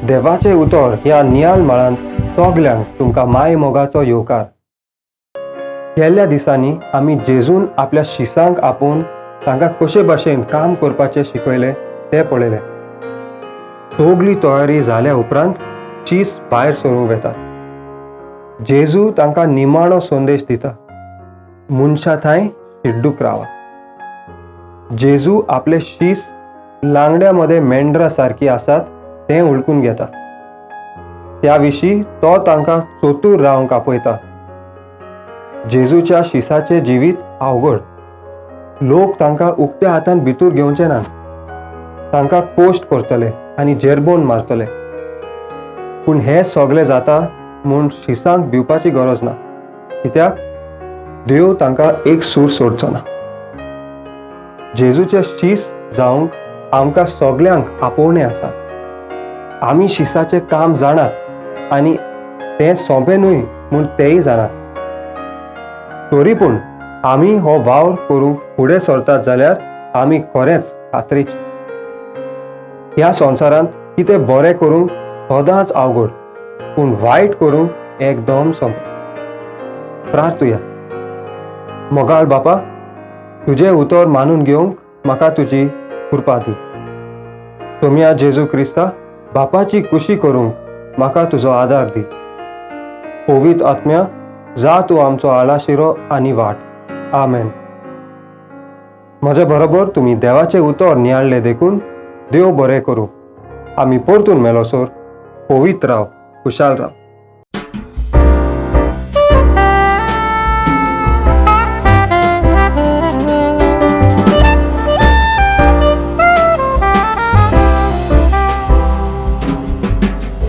देवाचें उतर ह्या नियाळ मळांत सगल्यांक तुमकां माय मोगाचो येवकार. गेल्ल्या दिसांनी आमी जेजून आपल्या शिसांक आपोवन तांकां कशे भाशेन काम करपाचें शिकयलें तें पळयलें. सगली तयारी जाल्या उपरांत शीस भायर सरूंक वेतात. जेजू तांकां निमाणो संदेश दिता, मनशा थंय शिड्डूक रावात. जेजू आपले शीस लांगड्या मदें मेंढरा सारकी आसात तें वळखून घेता. त्या विशीं तो तांकां चतूर रावंक आपयता. जेजूच्या शिसाचें जिवीत अवघड. लोक तांकां उक्त्या हातान भितर घेवचे नात, तांकां कोश्ट करतले आनी जेरबोन मारतले. पूण हें सगलें जाता म्हूण शिसांक भिवपाची गरज ना, कित्याक देव तांकां एक सूर सोडचो ना. जेजूचे शीस जावंक आमकां सगल्यांक आपोवणें आसा. आमी शिसाचें काम जाणात आनी तें सोंपें न्हय म्हूण तेय जाणात. तरी पूण आमी हो वावर करूंक फुडें सरतात जाल्यार आमी खरेंच खात्रेचे. ह्या संवसारांत कितें बरें करूंक सदांच अवघड, पूण वायट करूंक एकदम सोंपें. प्रार्थुया. मोगाळ बापा, तुजें उतर मानून घेवंक म्हाका तुजी कृपा दी. तुमया जेजू क्रिस्ता बापाची खुशी करूंक म्हाका तुजो आदार दी. पवित्र आत्म्या, जा तूं आमचो आलाशिरो आनी वाट. आमेन. म्हज्या बरोबर तुमी देवाचें उतर नियाळ्ळें देखून देव बरें करूं. आमी परतून मेलोसर पवित्र राव, खुशाल राव.